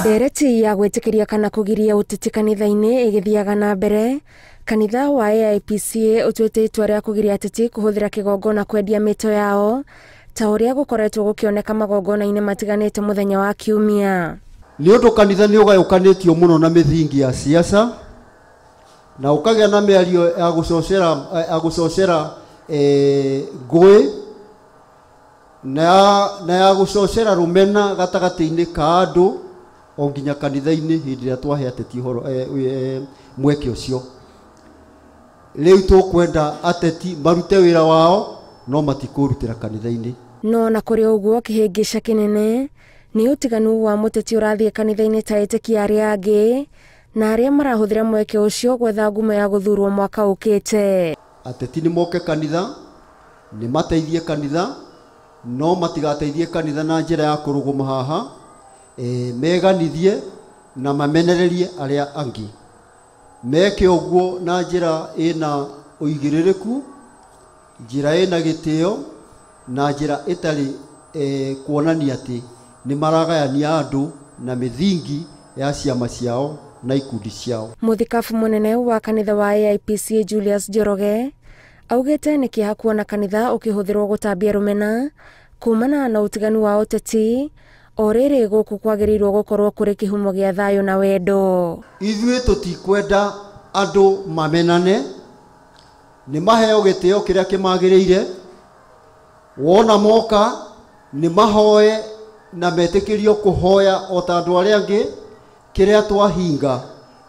Ndereti ya gwĩtĩkĩria kana kũgiria ũteti kanitha-inĩ ĩgĩthiaga na mbere. Kanitha wa AIPCA ũtuĩte itua rĩa kũgiria ateti kũhũthĩra kĩgongona kwendia mĩto yao ta ũrĩa gũkoretwo gũkĩoneka magongona-inĩ matiganĩte mũthenya wa Kiumia. Nĩ ũndũ kanitha nĩ ũgayũkanĩtio mũno na mĩthingi ya siasa na ũkagĩa na mĩario ya gũcocera ngũĩ na ya gũcocera rũmena gatagatĩ-inĩ ka andũ o nginya kanitha-inĩ hĩndĩ ĩrĩa twahe ateti ũhoro mweke ũcio. Rĩu tũkwenda ateti marute wĩra wao no matikũrutĩra kanitha-inĩ. No na kũrĩ ũguo kĩhĩngĩca kĩnene nĩ ũtiganu wa mũteti ũrathiĩ kanitha-inĩ ta etĩkia arĩa angĩ na arĩa marahũthĩra mweke ũcio gwetha ngumo ya gũthurwo mwaka ũkĩte. Ateti nĩ moke kanitha, nĩ mateithie kanitha, no matigateithie kanitha na njĩra ya kũrũgama haha, meganithie na mamenererie arĩa angĩ. Meke ũguo na njĩra ĩna ũigĩrĩrĩku, njĩra ĩna gĩtĩo na njĩra ĩtarĩ kuonania atĩ nĩ maragayania andũ na mĩthingi ya ciama ciao na ikundi ciao. Mũthikabu mũnene wa kanitha wa AIPCA Julius Njoroge augĩte nĩ kĩeha kuona kanitha ũkĩhũthĩrwo gũtambia rũmena kumana na ũtiganu wa ũteti o rĩrĩ gũkũ kwagĩrĩirwo gũkorwo kũrĩ kĩhumo gĩa thayũ na wendo. Ithuĩ tũtikwenda andũ mamenane, nĩ maheo gĩtĩo kĩrĩa kĩmagĩrĩire, wona moka nĩ mahoe na metĩkĩrio kũhoya o ta andũ arĩa angĩ. Kĩrĩa twahinga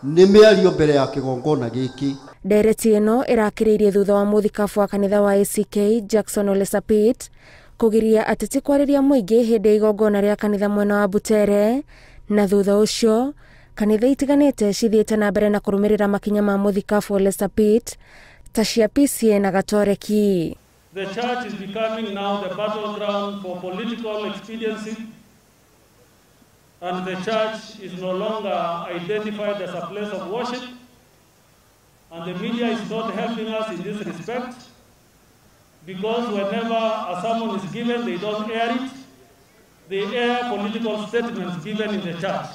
nĩ mĩario mbere ya kĩgongona gĩkĩ. Ndereti ĩno ĩrakĩrĩirie thutha wa mũthikabu wa kanitha wa ACK Jackson Ole Sapit kũgiria ateti kwarĩria mũingĩ hĩndĩ ya igongona rĩa kanitha mwena wa Butere, na thutha ũcio kanitha itiganĩte cithiĩte na mbere na kũrũmĩrĩra makinya ma mũthikabu Ole Sapit ta cia PCA na Gatoreki. The church is becoming now the battleground for political expediency, and the church is no longer identified as a place of worship, and the media is not helping us in this respect, because whenever a sermon is given, they don't air it. They air political statements given in the church.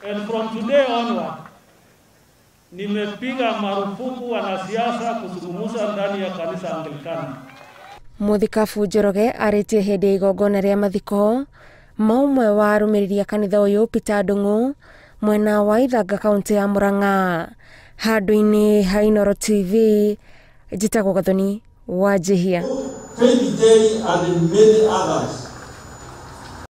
And from today onward, nimepiga marufuku wanasiasa kuzungumza ndani ya kanisa Anglikana. Mũthikabu Njoroge arĩtie hĩndĩ ya igongona rĩa mathiko ma ũmwe wa arũmĩrĩri a kanitha ũyũ Peter Ndung'u mwena wa Ithanga kaunti ya Murang'a. Handũ-inĩ ha Inooro TV, njĩtagwo Gathoni wa Njihia. Faith Njeri and many others.